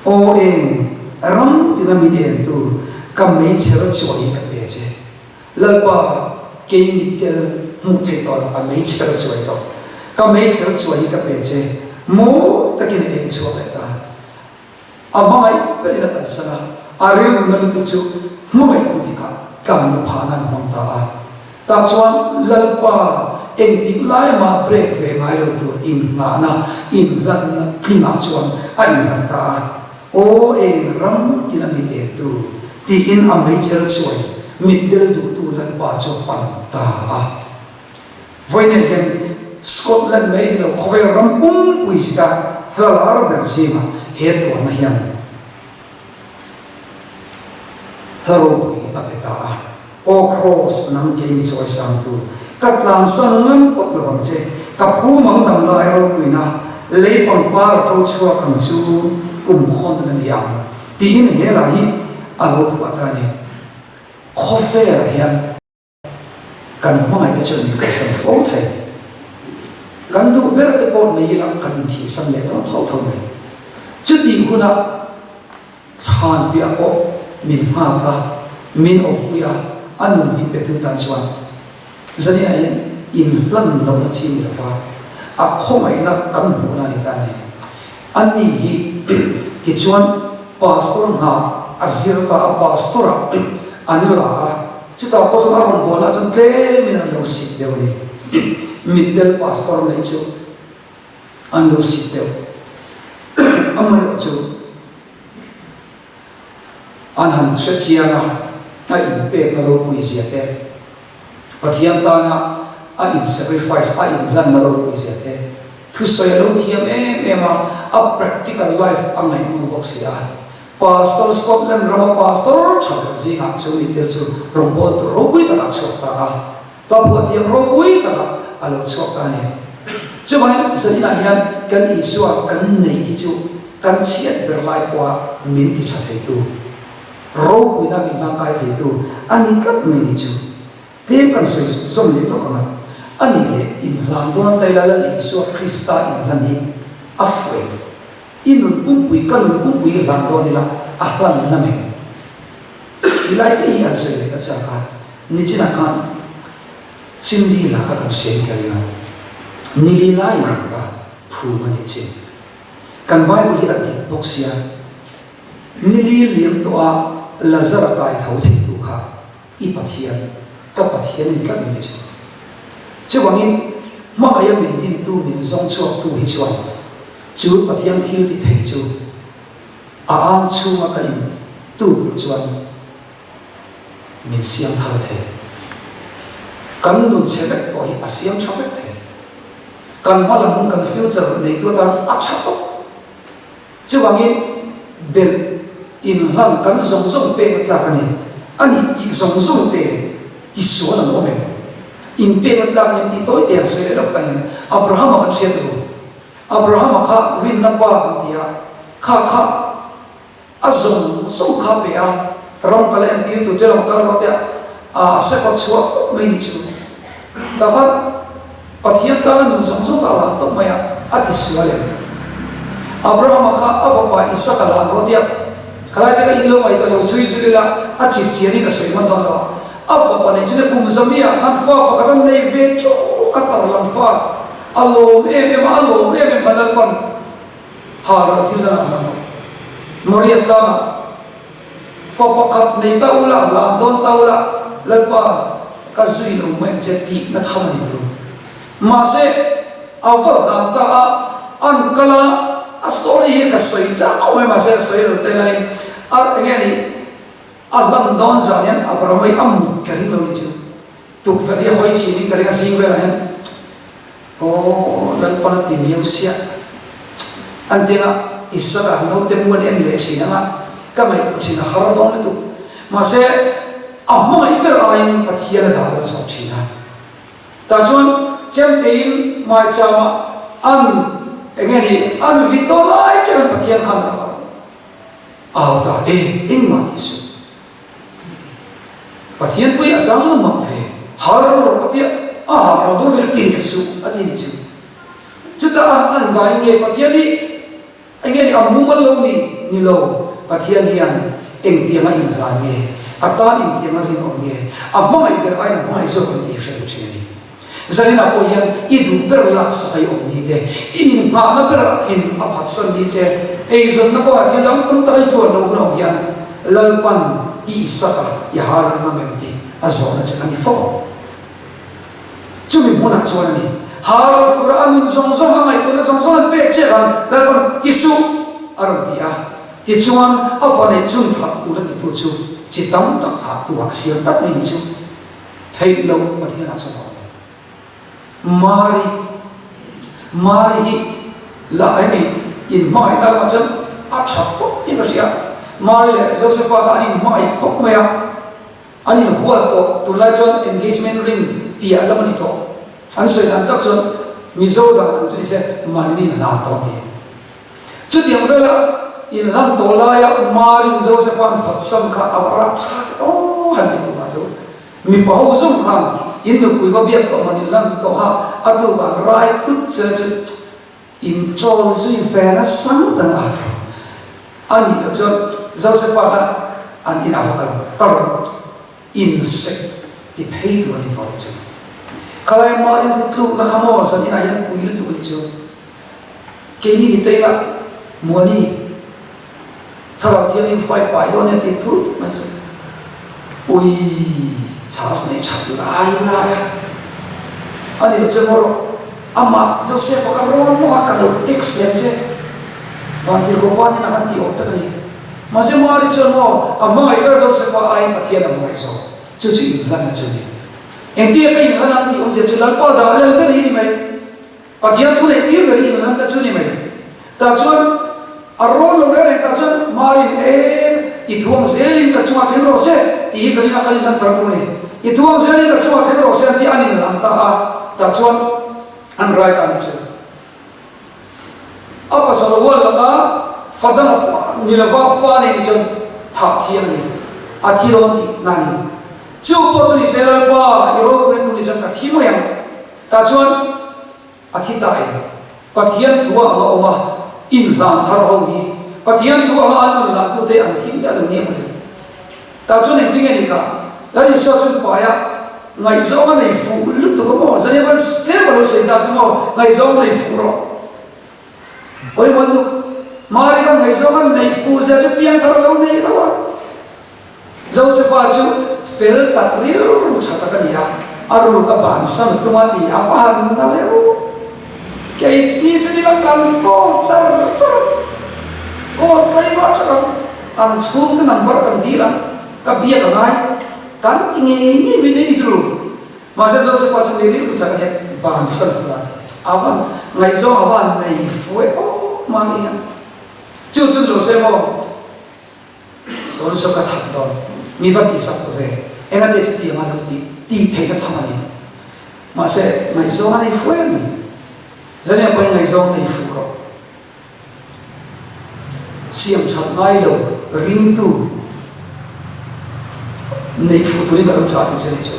Aw eng, ram tina min en tu, ka meichher chuah hi ka pe che. Lalpa, kei mittel hmuh theih tawh lo, a meichher chuai tawh. Ka meichher chuai hi ka pe che, mawi takin a eng chhuak leh ta. A hmangaih berin a kalsan a, a rilruna lutuk chu hmangaihtu dikah tlanna phah nan a hmang ta a. Tah chuan Lalpa, engtik lai mah break ve ngai lo tur inngahna, inhlanna tlingah chuan a inhlan ta a. Aw eng ram tina min entu, tiin a meichher chuai mitdel duhtu Lalpa chu a pan ta a. Vawiinah hian Scotland mai ni lo khawvel ram pumpui zita hla lar ber zingah he tuarna hian hla ropui a pe ta a. Aw Kraws, nang kei mi chawisangtu, ka tlansan ngam tawp lo ang che, ka phu mang dam lai ropuina lei pangpar a ṭo chhuak ang chu kum khawn a ni ang, tiin he lah hi a lo phuah ta a ni. Khawvelah hian. Kan hmangaihte chuan min kalsan fo thei. Kan duh ber te pawh nei ila kan inthihsan leh dawn tho tho mai. Chutih hunah thlan piah pawh min nghak a, min awmpui a, a nun min petu tan chuan zaninah hian inhlan lohna chi ni lova a khawngaihna kan hmuhna a ni ta a ni. Ani hi tichuan pastor hna a zir ta a, pastor ah an la a, chutah pawh chuan a rawn bualah chuan tlemin an lo sit deuh a ni. Mitdel pastor neih chu an lo sit deuh. Amaherawhchu an han hre chiang a, a inpekna ropui zia te, Pathian tana a in sacrifice, a inhlanna ropui zia te, thusawi a lo thiam em em a, a practical life a ngaihnawm bawk si a. Pastor Scotland rama pastor tha ber zingah chu ni tel chu rawngbawltu ropui takah a chhuak ta a, hla phuah thiam ropui takah a lo chhuak ta a ni. Chuvangin zaninah hian kan Isua kan neih hi chu kan chhiat ber lai pawha min ti tha theitu, Ropuina min hlangkai theitu a ni tlat mai ni chu. Tlem kan sawi zawm leh lawk ang a, a nih leh inhlan dawn ta ila Lal Isua Krista inhlan hi a fuh em? I nun pumpui, ka nun pumpui i hlan dawn ila a hlan na meng. Ti lai te hi an sawi leh ka chak a, nichinah khan Cindy la kha kan hriat ka ring a, nili lai lam ka phum a nih chin. Kan Bible hi a dik bawk sia. Nili liam tawh a Lazara kai tho theitu kha i Pathian, ka Pathian in tlat mai chu. Chuvangin hmangaih a min dintu min zawng chhuaktu hi chuan chu Pathian thil ti thei chu a ang chhunga ka in tuk luh chuan min siam thar thei. Kan nun chhe vek pawh hi a siam tha vek thei. Kan hma lam hun kan future neitu atan a tha tawp. Chuvangin belh inhlan kan zawng zawng pek a tlak a ni. A nih tih zawng zawng te tisual an awm em? Inpek a tlak a ni tih tawi te an sawi leh lawk ta hian Abrahama kan hriat ru. Abrahama kha rinna pa kan ti a, kha kha A zawng zawng kha pe a, ram kal a entir tur che lam kal rawh teh a sekawt chhuah tawp mai ni chu. Tah khan Pathian tana nun zawng zawng kha a lan tawp mai a, a ti sual em? Abrahama kha a fapa Isaka lan rawh teh a, khalai te kha in lo ngaihtuah lo chhui zui ila a chip chian in a sawi hman dawn lo a, a fapa nei chu ne kum zamiah khan fa pakhat a nei ve ṭuk a tar lam fa a lawm em em a, a lawm em em kha Lalpan Ha ro thil dan ah hlan rawh. Moria tlangah fa pakhat nei ta ula, lan dawn ta ula, Lalpa ka zui lo mai ang che tih na tham a ni tulu. Mahse, a va hlan ta a, an kal a, a story hi ka sawi chak khawp mai mahse a sawi lo te laiin a enge a nih a hlan dawn zan hian Abraham-a hi a mut ka ring lo ni chu. Tukverh hi a hawi thin in ka ring a zing velah hian Aw Lalpan a ti miau siah an ti anga Isaka naute mu an en leh thin anga ka ngaihtuah thin a har dawn lutuk mahse a hmangaih ber aiin Pathian a dah lal zawk thin a tah chuan chemtein maichama an enge ni an vit dawn lai che khan Pathian khan a lo au ta e engmah tih suh. Pathian pui a chang chuan a mak ve, har rawh a tia, a har lo dawn vel ti leh suh a ti ni chu. Chutah a an vangin nge Pathian hi enge ni a mumal lo mi? Ni lo, Pathian hian engtianga inhlan nge, a tan engtianga rinawm nge, a hmangaih ber aiin a hmangaih zawk ang tih hre duh thin a ni. Zaninah pawh hian i duh ber lak sak a i awm ni te, i inghahna ber in a phatsan ni che, eizawnna kawngah thil dang tam tak i tluan lo hun a awm hian Lalpan i isak a, i haran ngam em tih a zawhna che a ni fo ang. Chumi hmunah chuan a ni, haral tura a nun zawng zawng a ngaihtuahna zawng zawng an pek che khan Lalpan i suh a rawn ti a, tichuan a va neih chhun thah tura titu chu chi tam tak thahtu ah a siam tak mai ni chu. Theih loh Pathian ah chuan a awm. Mari, Mari hi lah hemi inhmangaih ta lamah chuan a tha tawp in ka hria. Mari leh Josepha kha an inhmangaih khawp mai a, an inhual tawh, tunlai chuan engagement ring piah lam a ni tawh. An sawi dan tak chuan Mizo dan ang chu nise man in inhlan tawh a ti. Chutiang vela inhlan tawh laia Marin Josepha'n phatsan kha a va rapthlak aw han ti tumah deuh. Mipa ho zawng khan. In nupui va biak tawh man in lan tawh a, a tuk an rai phut che chu in chawl zui ve nasa ngawt ang a ha thei. A nih loh chuan Josefa kha an inah va kal kal rawh, in sek ti phei tur a ni tawh nih chu. Khalai mahni thu tlukna kha maw zan inah hian pui lutuk a nih chu. Keini ni teila Muani Thlarau Thianghlim fai pai dawn nia tih thut mai chu ui chance nei that lai lai a a ni lo che maw rawh amah Joseph a ka rawn bawk a ka lo text lem che Vantirhkoh pa hnenah khan tih awm tak a ni mahse Mari chuan maw a hmangaih ber Joseph a aiin Pathian a hmangaih zawk chu chu inhlanna chu a ni engtia ka inhlan ang tih awmzia chu Lalpa dah lel ber hi ni mai. Pathian thu leh tir ber hi inlan ta chu ni mai. Tah chuan a rawn lo reng reng tah chuan Marin e i thuang zelin ka chungah thleng rawh se tih hi zanin a kan inlan tar tur a ni. I thuang zelin ka chungah thleng rawh se an tih an inlan ta a, tah chuan an rai ta a ni chu. A pasal hual laka fa dang a ni lova fa nei ni chuan thah thiang a ni. A thi dawn tih na a ni. Chu pawh chu ni se Lalpa i ropui na tur ni chuan ka thi mai ang. Tah chuan a thi ta em? Pathian thu ang a awm a, inhlan thar ho hi Pathian thu anga an rawn hlantute an thi miah lo nia mawle. Tah chuan engtin nge ni ka? Lal Isua chuan paia ngaihzawng a nei fuh lutuk a maw? Zania khan tlem a lo sawi ta chu maw? Ngaihzawng nei fuh rawh. Pawimawh lutuk. Mari khan ngaihzawng a nei fuh zia chu piangthar a lo nei lo a. Josefa chu fel tak rilru tha tak a ni a, a ruk a bansan tum a ti a va han na leuh. Kei chi chu nila kan call char char, call tlai vah tha ang, an chhungte number kan dil ang, ka biak a ngai, kan ti ngei ngei mai thei ni turu. Mahse Josefa chu mi rilru tha tak a ni a, bansan tum a ti a van ngaihzawng a van nei fuh e aw mahni hian. Chu chu ni lo se maw? Sawn saw ka that dawn, mi va ti sak ve, enga te chu tiang a lo ti tih theihna tham a ni. Mahse, ngaihzawng a nei fu em ni? Zania pawhin ngaihzawng nei fu rawh. Siam that ngai lo ringtu nei fu turin ka lo chah tih che ni chu.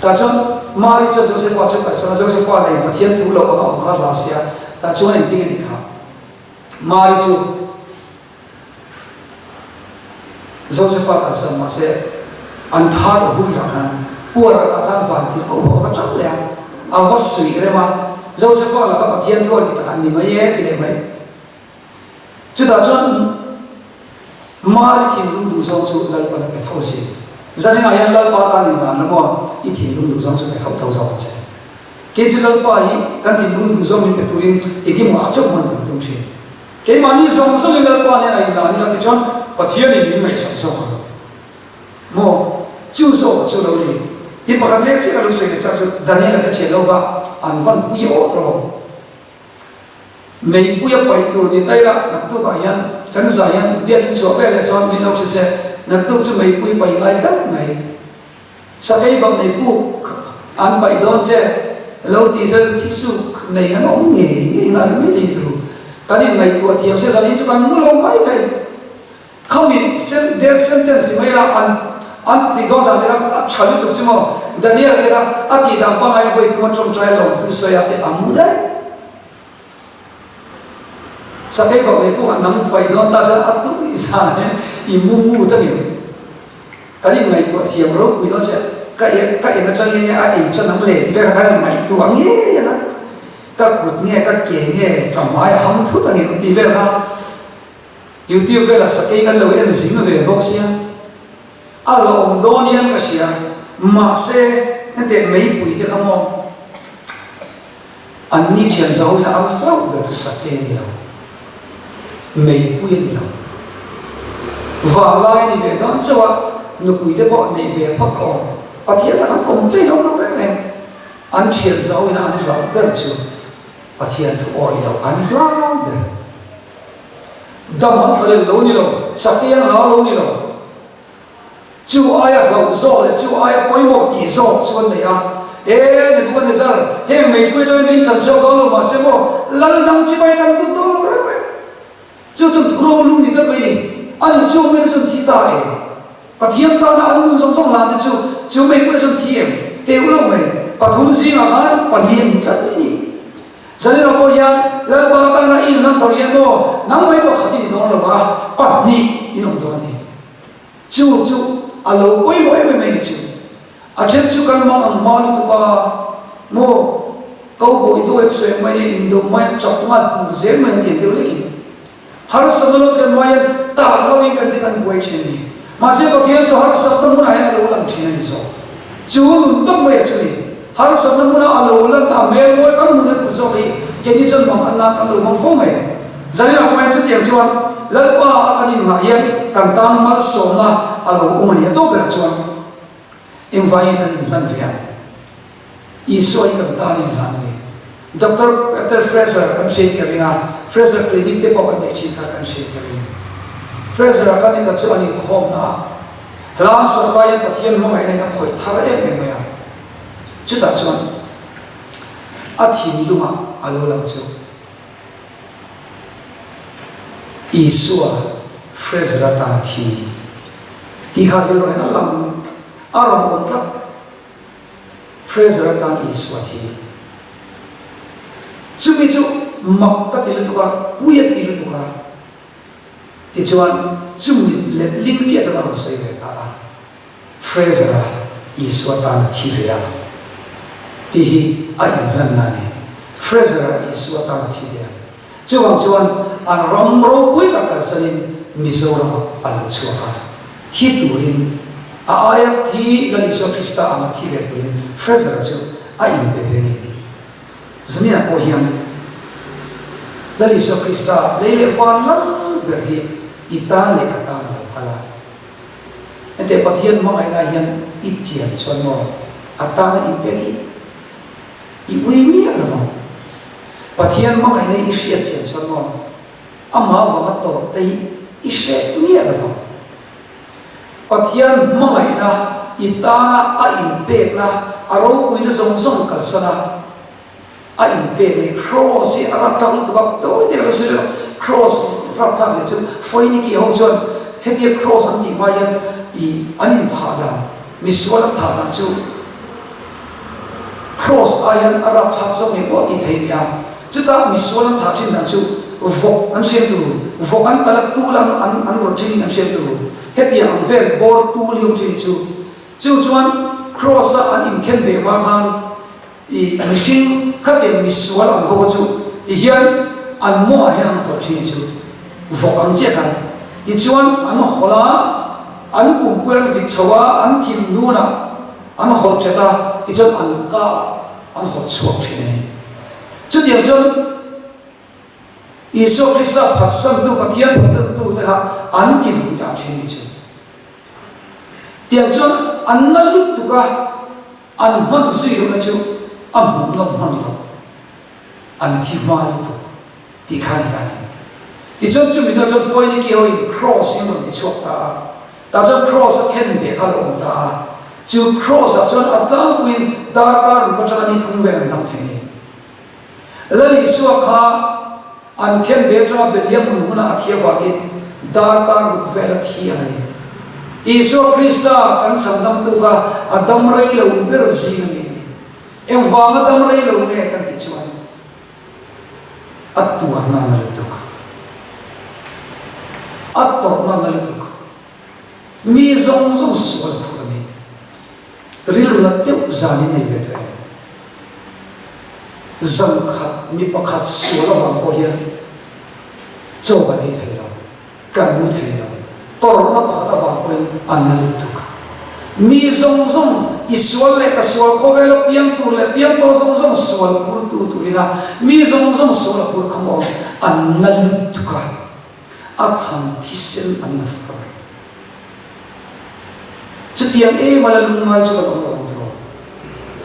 Tah chuan Mari chuan Josepha chu kalsan a, Josepha nei Pathian thu lo anga awm kha hlau sia, tah chuan engtin nge ni kha? Mari chu Josepha kalsan mahse an thar a hui lah khan uar ah khan vantir ko bawk a va tang leh a, a va suih rem a, Josepha laka Pathian thu a ti tak an ni mai e ti leh mai. Chutah chuan Mari thinlung duhzawng chu Lalpan a pe tho a si. Zaninah hian Lalpa tan inlan la maw i thinlung duhzawng chu pe tho tho zawk ang che. Kei chu Lalpa hi kan thinlung duhzawng min pe turin engemaw ah chauh hman kan tum thin. Keimahni zawng zawngin Lalpa nen a inlan ila tichuan Pathianin min ngaihsak zawk ang maw? Chu zawk chu lo ni. Ti pakhat leh chiah ka lo sawi leh chak chu Daniel-a te thian lo va an van pui awt rawh. Meipui a paih tur ni ta ila naktuk ah hian kan zai hian biakin chhuah vel leh chuan min lo hrilh se naktuk chu meipui paih ngai tlat mai. Sakei bak nei puk an paih dawn che lo tih zel chu thisuk nei an awm ngei ngei nga ni mai thei tur. Kan in ngaihtuah thiam se zan hi chu kan mu lo mai thei. Khami sen death sentence ti mai la an an tih dawn zan te kha a tha lutuk chu maw Daniel te kha a tih dan pangngai vawi thuma tawngtai lo thu sawi a te a mu daih. Sakei bak leh pawh a nang paih dawn ta chuan a tui zan hian i mu mu ta ngem. Kan inngaihtuah thiam ropui dawn sia ka en ka en atang hian nge a ei tan ang le ti vel kha kan inngaihtuah ngei ang a, ka kut nge ka ke nge ka hmai a ham thut ang em ti vel kha YouTube velah sakei kan lo en zing ve bawk sia. A lawm dawn hian ka hria mahse hetiang meipui te kha maw. An ni thian zo hi a hlauh ber chu sate a ni lo, meipui a ni lo. Vanglai a ni ve dawn chauh a, nupui te pawh nei ve phawt awm. Pathian lakah complain awm lo reng reng. An thian zo ina an hlauh ber chu Pathian thu awih lo an hlau ber. Dam an thlalel lo ni lo, sate an hlau lo ni lo. Chu aia hlauh zawk leh chu aia pawimawh tih zawk chu an nei a, E Nebuchadnezzar, heng meipui atangin min chan chhuak dawn lo mahse maw, lal dang chibai kan but dawn lo reng reng. Chu chuan thu rolum ni tlat mai ni. Ani chu mite chuan thi ta em? Pathian tana an nun zawng zawng hlan te chu, chu meipui ah chuan thi em? Teuh lo mai. Pathum zingah khan palian tlat mai ni. Zaninah pawh hian Lalpa tana i inhlan tawh hian maw nangmah hi pakhat i ni dawn lo a, pahnih in awm dawn a ni. Chu chu a lo pawimawh em em a ni chu. A then chu kan mang ang hma lutuk a, maw Cowboy dawt sawi mai leh indo mai chak ngat bur zel mai an ti ang deuh lekin. Harsatna lo thlen hma hian tak lo in kan ti kan buai thin a ni. Mahse Pathian chu harsatna hmunah hian a lo lang thin a ni zawk. Chu nun tawp mai a chu ni. Harsatna hmuna a lo lan a hmel mawi kan hmuhna tur zawk hi keini chuan mang an nan kan lo hmang fo mai. Zaninah pawh hian chutiang chuan Lalpa a kan innghah hian kan tan malsawmna a lo awm a ni. A tawp berah chuan engvangin kan inhlan ve ang? Isua hi kan tan inhlan a ni. Doctor Peter Fraser kan hriat ka ring a, Fraser Clinic te pawh kan neih thin kha kan hriat ka ring. Fraser-a khan nikhat chu an inkhawmna a hla an sak laiin Pathian hmangaihna in a khawih thar em em mai a. Chutah chuan a thinlungah a lo lang chu Isua Fraser-a tan thi tih kha rilru hian a lang a rawn awm tlat. Fraser atan Isua thi. Chumi chu mak ka ti lutuk a, pui a ti lutuk a. Tichuan, chumi letling chiah chuan a rawn sawi ve ta a, Fraser-a Isua tan a thi ve a tih hi a inhlanna a ni. Fraser-a Isua tan a thi ve a. Chuvang chuan an ram ropui tak kalsanin Mizoramah a lo chhuak a, thi turin a aia thi Lal Isua Krista anga thi ve turin Fraser-a chu a inpe ve a ni. Zaniah pawh hian Lal Isua Krista lei leh van lal ber hi i tan leh ka tan a lo kal a. Hetiang Pathian hmangaihna hian i chian chuan maw a tana inpek hi I ui miah lo vang. Pathian hmangaihna i hriat chian chuan maw amah vanga tawrh te hi i hreh miah lo vang. Pathian hmangaihna i tana a inpekna, a ropuina zawng zawng kalsan a, a inpekna hi Kraws hi a rapthlak lutuk a, tawi te lo sawi lo, Kraws rapthlak zia chu Foiniki ho chuan hetia Kraws an tih hma hian i an inthah dan, Misual an thah dan chu Kraws ah hian a rapthlak zawk ngei pawh tih theih a ni a. Chutah misual an thah thin dan chu vawk an hriat tur, vawk an tal a tul an an an rawt thin in an hriat tur. Hetiang ang vel bawr tul hi awm thin chu. Chu chuan Kraws a an inkhen ve hma khan I mihring khatiang misual ang ho chu ti hian an mawngah hian an hawlh thin chu vawk ang chiah khan. Tichuan an hawlh a, an pumpui an vit chho a, an thin hnunah an hawlh that a, tichuan an ka ah an hawlh chhuak thin a ni. Chutiang chuan Isua Krista phatsantu Pathian phatsantu te kha an ti duh ta thin ni chu. Tiang chuan an na lutuk a. An hman zui lohna chu a hmuhnawm hman lo, an thi hma lutuk tih kha a ni ta a ni. Tichuan chumi hnuah chuan Foiniki hoin Kraws hi an rawn ti chhuak ta a, tah chuan Kraws a khen beh kha a lo awm ta a, chu Kraws ah chuan a tlangpuiin darkar ruk atanga ni thum vel an dam thei a ni. Lal Isua kha an khen ve atanga Bethlehem hmun hunah a thi avangin darkar ruk vel a thi ang a ni. Isua Krista kan chhandamtu kha a dam rei lo ber zing a ni a ni. Engvanga dam rei lo nge kan tih chuan a tuarna na lutuk, a tawrhna na lutuk, mi zawng zawng sual phur a ni. Rilru nat deuh zan in nei ve tawh em? Zan khat mi pakhat sual avang pawh hian chaw kan ei thei lo, kan mu thei lo, tawrhna pakhat avang pawhin a na lutuk. Mi zawng zawng i sual leh ka sual khawvela piang tur leh piang tawh zawng zawng sual phurtu turina mi zawng zawng sual a phur kha maw a na lutuk a. A thlan thisen an la far. Chutiang em a la lungngai chu kan awm lo ang tiraw?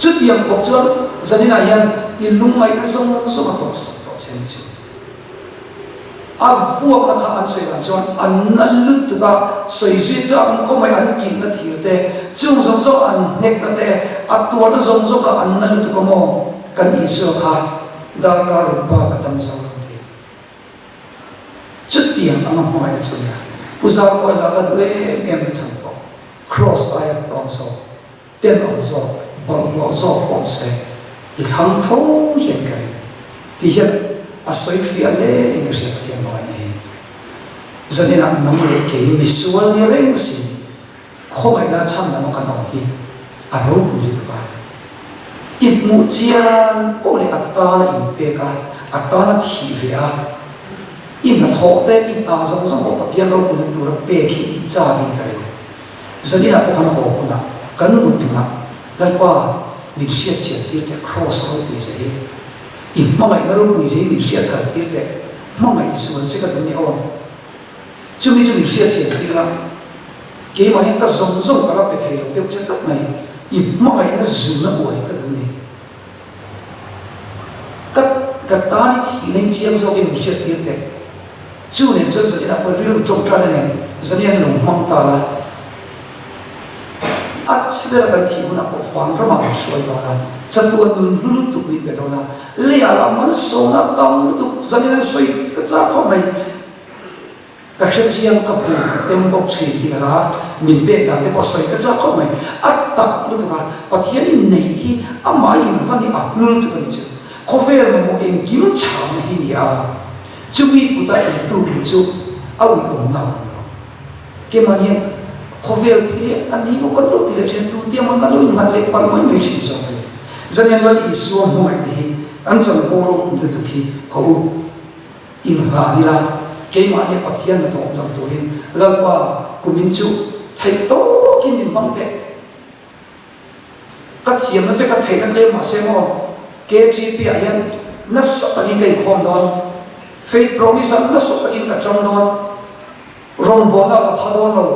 Chutiang khawp chuan zaninah hian i lungngaihna zawng zawng a tawpsak tawh che ni chu. A vuakna kha an sawi dan chuan an na lutuk a, sawi zui chak ang khaw mai an kilhna thir te, chung zawng zawng an hnekna te, a tuarna zawng zawng kha an na lutuk a maw? Kan Isua kha darkar ruk bak a tam zo lo ti. Chutiang anga hmangaihna chu nia. Pu Zarkawi lah ka duh em em na chhan pawh Kraws aia tlawm zawk, tenawm zawk. bawlhhlawh zawk awm se i thlang tho hian ka ring tih hian a sawi fiah hle in ka hria Pathian hmangaihna hi. Zaninah nang leh kei misual ni reng si khawngaihna chhan lam a kan awm hi a ropui lutuk a. I hmuh chian pawh leh a tana inpek a, a tana thih ve a, i hnathawh te, i hna zawng zawng pawh Pathian ropuina tura pek hi i chak in ka ring. Zaninah pawh kan haw hunah, kan mut hunah Lalpa min hriat chian tir teh, Kraws ropui zia hi, i hmangaihna ropui zia hi min hriat thar tir teh, hmangaih zual che ka duh ni aw. Chumi chu min hriat chian tir a, keimah hian ka zawng zawng ka la pe thei lo deuh che tlat mai, i hmangaihna zuna uai ka duh ni. Ka ka tan i thihna i chiang zawkin min hriat tir teh. Chu nen chuan zaninah pawh rilru tawngtaina nen zanin an lo hmang ta la. A che bera kan thih hunah pawh van ramah min hruai dawn a, chatuan nun hlu lutuk min pe dawn a, leiah lah malsawmna tam lutuk zanin an sawi ka chak khawp mai. Ka hre chiang ka hmu ka tem bawk thin tih hla min pek dan te pawh sawi ka chak khawp mai. A tak lutuk a, Pathian in neih hi amah in hlan hi a hlu lutuk a ni chu. Khawvel mamawh engkim chhamna hi ni a, chumi kuta intu nih chu a uiawmna a awm lo. Keimah hian khawvel thil hi a ni maw kan lo ti leh thin, tu tia maw kan lo innghat leh palh mai mai thin zawk a ni. Zanian Lal Isua hmangaihna hi an chanvo ropui lutuk hi ho u. Inhlan ila, keimahni Pathian hnathawh awm lang turin Lalpa kumin chu theih tawkin min hmang teh. Ka thiamna te ka theihna tlem mahse maw KGP ah hian nasa takin ka inkhawm dawn, Faith Promise ah nasa takin ka tang dawn, rawngbawlna ka pha dawn lo,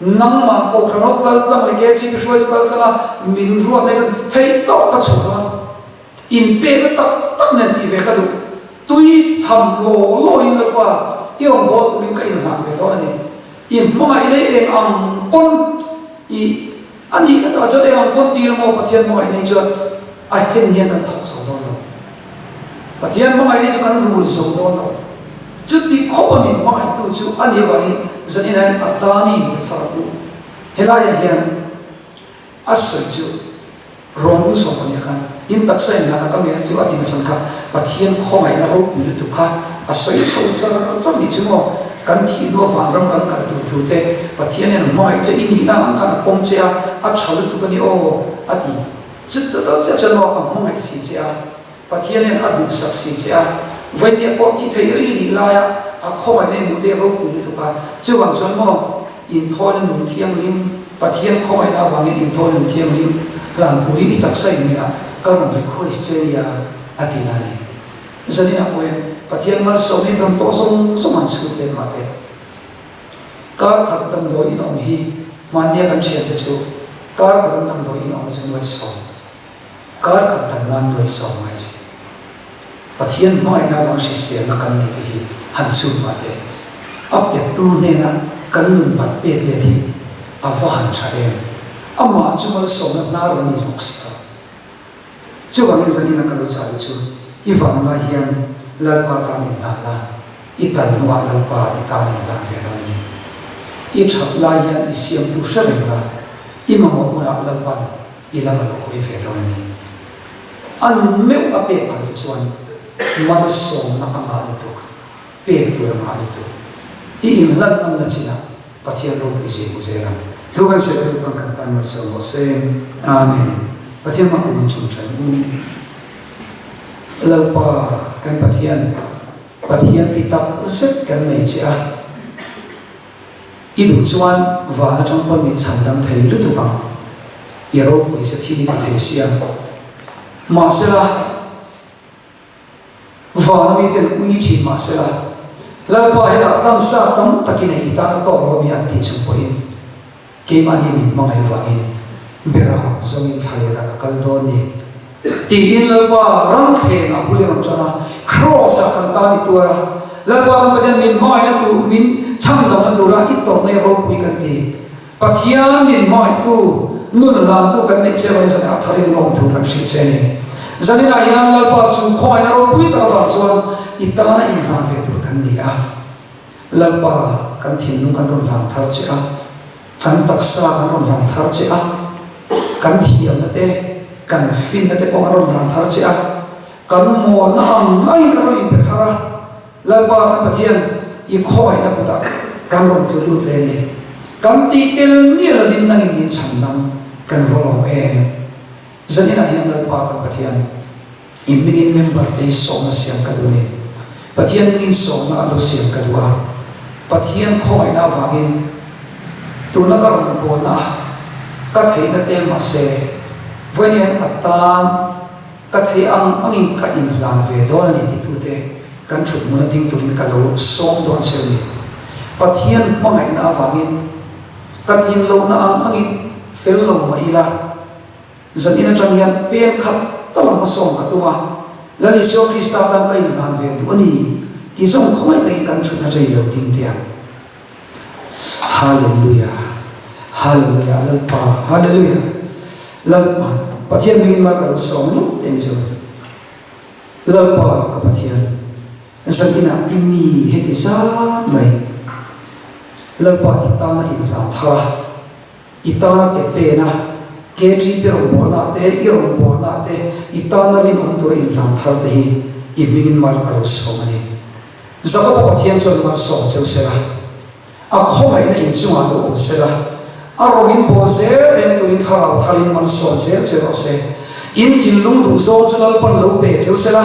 nangmah kohhran ho kal tlang leh KGP hruaitu kal tlang a min ruat lai chuan theih tawk ka chhuah dawn. Inpekna tak tak nen tih ve ka duh. Tui tham law law in Lalpa i rawn bawl turin ka inhlan ve dawn a ni. I hmangaih nei eng ang pawn i a nihna takah chuan eng ang pawn tir maw Pathian hmangaih nei chuan a hen hian kan thawk zo dawn lo. Pathian hmangaih nei chu kan rul zo dawn lo. Chuti khawpa min hmangaihtu chu a nih avangin zanin hian a tani in pe thar u. Helaiah hian a sawi chu. Rawng un sawm pahnih khan in taksa in hlan a ka ngen chu a tin chhan kha Pathian khawngaihna ropui lutuk kha a sawi chho char char nih chu maw kan thih hnua vanram kan kal tur thu te Pathian hian hmangaih che i nihna ang khan a pawm che a a tha lutuk a ni aw a ti chuta dawn chiah chuan maw a hmangaih si che a Pathian hian a duhsak si che a, vawinia pawh thi thei reng i nih laia a khawngaihna i hmuh te a ropui lutuk a, chuvang chuan maw inthawina nun thianghlim, Pathian khawngaihna avangin inthawina nun thianghlim hlan turin i taksa in nia ka rawn request che nia a ti na ni. Zaninah pawhin Pathian malsawmna in rawn tawh zawng zawng an chhut let mah teh. Kar khat damdawi in awm hi hmannia kan thiante chu kar khat an damdawi in awm hi chu nuaihsawm. Kar khat dang nan nuai sawm ngai si. Pathian hmangaihna avang hriselna kan nei te hi han chhut mah teh. A pettu hnena kan nun bat pek let hi a va han tha em. Amah chu malsawmna hnar a ni bawk si lo. Chuvangin zanina ka lo chah hi chu i vang lai hian Lalpa tan inhlan la, i tal hnuah Lalpa i tan inhlan ve dawn a ni. I that lai hian i siamtu hre reng la, i mamawh hunah Lalpan I lam a lo hawi ve dawn a ni. A nun meuh a pek phal che chuan malsawmna a ngah lutuk, pek tur a ngah lutuk. I inhlan ngamna chinah Pathian ropui zir hmu zel ang. Thu kan sawi tur chuan kan tan malsawm rawh se. Amen. Pathian hma kun in chungchang u. Lalpa kan Pathian, Pathian ti tak zet kan nei che a. I duh chuan van atang pawn min chhan dam thei lutuk ang. I ropui sa thil i ti thei sia. Mahsela, van ami ten ui thin mahsela, Lalpa hetah tangsa tam takin ei i tan a tawk lo ami an tih chung pawhin keimahni min hmangaih vangin bera zawngin thlalera ka kal dawn ni. Tiin Lalpa ram thleng a bul i rawn tan a, Kraws ah kan tan i tuar a, Lalpa kan Pathian min hmangaihna tur, min chhandamna tura i tawrhna i ropui kan ti. Pathian min hmangaihtu, nun hlantu kan neih che avangin zanah a tharin lawmthu kan hrilh che a ni. Zaninah hian Lalpa chu khawngaihna ropui tak avang chuan i tana inhlan ve tur kan ni a. Lalpa kan thinlung kan rawn hlan thar che a, kan taksa kan rawn hlan thar che a, kan thiamna te. Kan finna te pawh an rawn hlan thar che a, kan mawlna ang angin kan rawn inpe thar a, Lalpa kan Pathian i khawngaihna kutah kan rawn tlu lut leh a ni. Kan tih tel miah lovin nangin min chhan dang kan va lawm em. Zaninah hian Lalpa kan Pathian i hmingin member te hi sawmna siam ka duh a ni. Pathian hmingin sawmna a lo siam ka duh a, Pathian khawngaihna avangin tuna ka rawn bawlna a ka theihna tlem mahse vawiin hian a tan ka theih ang angin ka inhlan ve dawn a ni titute kan thut hmuna ding turin ka lo sawm dawn che a ni. Pathian hmangaihna avangin ka tlin lohna ang angin fel lo mah ila, Zanin atang hian peng khat tal ang hmasawm ka tum a, Lal Isua Krista tan ka inhlan ve duh a ni tih zawng khawngaih takin kan thutna rei lo ding teh ang. Hallelujah! Hallelujah! Lalpa! Hallelujah! Lalpa, Pathian hmingin mar ka lo sawm lawk teh ang chu. Lalpa ka Pathian, zaninah i mi heti zat mai. Lalpa i tana inhlan thar a. I tana ke pen a, KGP rawngbawlna te, i rawngbawlna te, i tana rinawm tura inhlan thar te hi i hmingin mal ka lo sawm a ni. Jakoba Pathian chuan malsawm cheu sela, a khawngaihna inchungah lo awm sela, a rawng in bawl zel theihna turin thlarau tharin malsawm zel che rawh se. In thinlung duhzawng chu Lalpan lo pe cheu sela,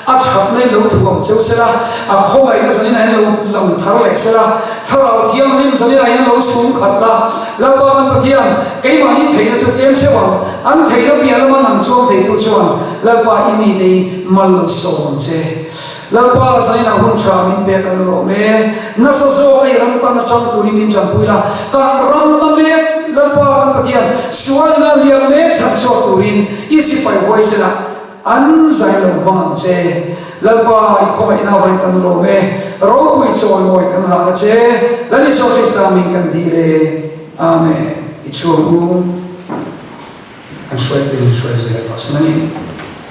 a thatna in lo thuam cheu sela, a khawngaihna zanin ah hian lo lang thar leh sela, Thlarau Thianghlim zanin ah hian lo chhung khat la. Lalpa kan Pathian, keimahni theihna chu tlem theuh ang, an theihna piah lama nang chuang theitu chuan Lalpa i mite hi mal lo sawm ang che. Lalpa zanin ah hun tha min pek an lawm e, nasa zawk a i ram tan atang turin min tanpui la, kan ram na mek Lalpa kan Pathian sualin a liam mek chhan chhuak turin i sipai huaisen ah an zai lo hmang ang che. Lalpa i khawngaihna avangin kan lawm e, ropui chawimawi kan hlan a che, Lal Isua Krista min kan dil e, Amen. I chhuang u, kan hruaitu in hruai zel rawh se.